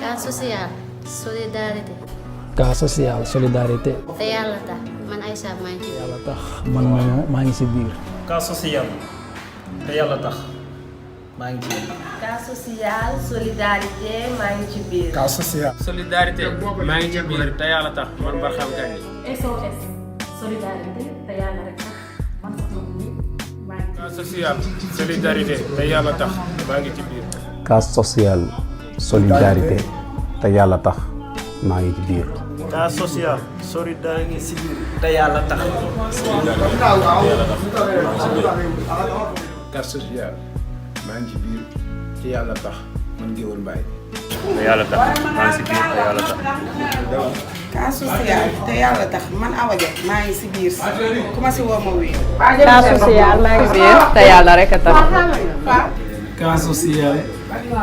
Cas social solidarité. Cas social solidarité. te yàlla tax man Aïssa maa ngi ci yàlla tax man maa ngi si biir. Cas social te yàlla tax maa ngi ci biir. Cas social solidarité maa ngi ci biir. Cas social solidarité maa ngi ci biir te yàlla tax man Barham Gandhi. SOS solidarité te yàlla rek tax man soxna bu maa ngi. Cas social solidarité te yàlla tax maa ngi ci biir. Cas social solidarité te yàlla tax maa ngi ci biir. Cas social solidarité si biir te yàlla tax. Cas social maa ngi ci biir te yàlla tax man Géwël Mbaye. te yàlla tax maa ngi si biir te yàlla tax. Cas social te yàlla tax man Awa Dia maa ngi si biir ku ma si woo ma wuyu. Cas social maa ngi biir te yàlla rek a tax. Cas social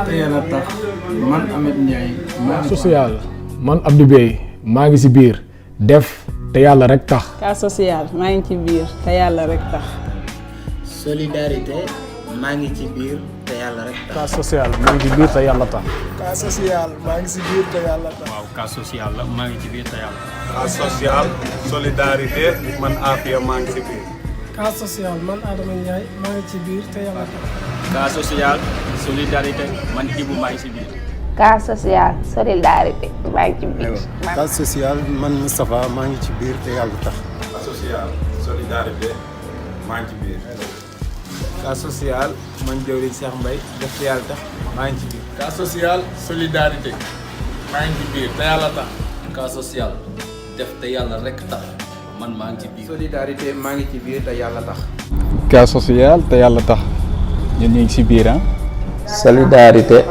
te yàlla tax man Ameth Ndiaye. Cas social man Abdou Bey maa ngi si biir def te yàlla rek tax. Cas social maa ngi ci biir te yàlla rek tax. solidarité maa ngi ci biir te yàlla rek tax. Cas social maa ngi si biir te yàlla tax. Cas social maa ngi si biir te yàlla tax. waaw cas social la maa ngi ci biir te yàlla tax. Cas social solidarité man Afia maa ngi si biir. Cas social man Adama Ndiaye maa ngi ci biir te yàlla tax. Cas social solidarité man Ibou maa ngi ci biir. Cas social solidarité maa ngi ci biir. Cas social man Moustapha maa ngi ci biir te yàlla tax. Cas social solidarité maa ngi ci biir. Cas social man Diawri Cheikh Mbaye def te yàlla tax maa ngi ci biir. Cas social solidarité maa ngi ci biir te yàlla tax. Cas social def te yàlla rek tax man maa ngi ci biir. solidarité maa ngi ci biir te yàlla tax. Cas social te yàlla tax ñun ñu ngi si biir ah. solidarité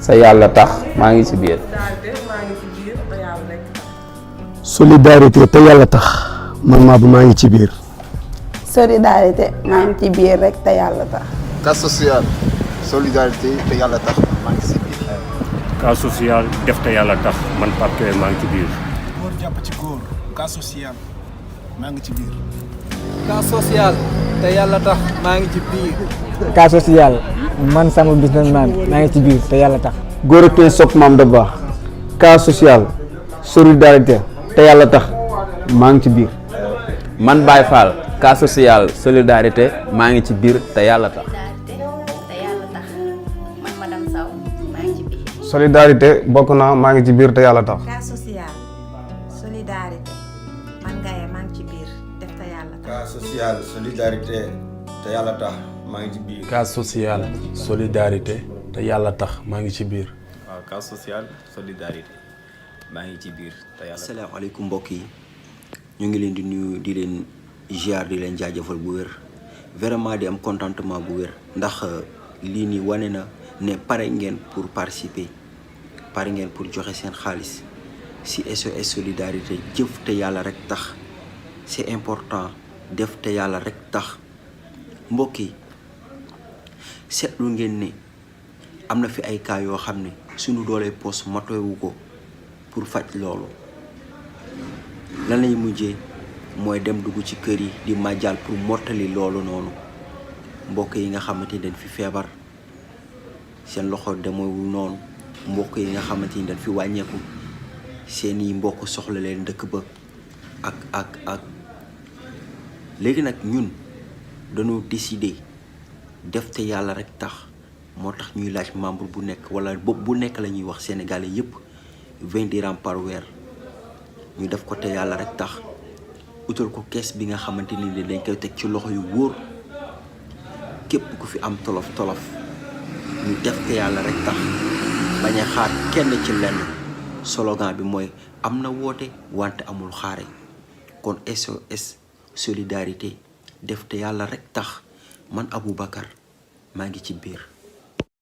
sa yàlla tax maa ngi ci biir. maa ngi ci biir te yàlla rek tax. solidarité te yàlla tax man Mabou maa ngi ci biir. solidarité maa ngi ci biir rek te yàlla tax. Cas social solidarité te yàlla tax maa ngi si biir. Cas social def te yàlla tax man Pape Keye maa ngi ci biir. góor jàpp ci góor cas social maa ngi ci biir. Cas social te yàlla tax maa ngi ci biir. Cas social man sama businessman maa ngi ci biir te yàlla tax. góor ak tey sopp maam da baax. Cas social solidarité te yàlla tax maa ngi ci biir. man Baye Fall cas social solidarité maa ngi ci biir te yàlla tax. solidarité te yàlla tax man madame Sow maa ngi ci biir. solidarité bokk naa maa ngi ci biir te yàlla tax. Cas social solidarité man Gaye maa ngi ci biir def te yàlla tax. Cas social solidarité te yàlla tax maa ngi ci biir. Cas social solidarité te yàlla tax maa ngi ci biir. waaw cas social solidarité maa ngi ci biir te yàlla tax. asalaamaaleykum mbokk yi ñu ngi leen di nuyu di leen ziar di leen jaajëfal bu wér vraiment di am contentement bu wér ndax lii nii wane na ne pare ngeen pour participer pare ngeen pour joxe seen xaalis si SOS solidarité jëf te yàlla rek tax c'est important def te yàlla rek tax mbokk yi seetlu ngeen ne am na fi ay cas yoo xam ne suñu doolee poste matoyewu ko pour faj loolu lan lañu mujjee mooy dem dugg ci kër yi di màjjal pour mottali loolu noonu mbokk yi nga xamante ni dañ fi feebar seen loxo demewul noonu mbokk yi nga xamante ni dañ fi wàññeeku seen i mbokk soxla leen dëkk ba ak léegi nag ñun dañoo décider def te yàlla rek tax moo tax ñuy laaj membre bu nekk wala bopp bu nekk la ñuy wax sénégalais yépp 20 dirhams par weer ñu def ko te yàlla rek tax utal ko kees bi nga xamante ni dañ koy teg ci loxo yu wóor képp ku fi am tolof tolof ñu def te yàlla rek tax bañ a xaar kenn ci lenn slogan bi mooy am na woote wante amul xaare kon SOS solidarité def te yàlla rek tax man Aboubacar maa ngi ci biir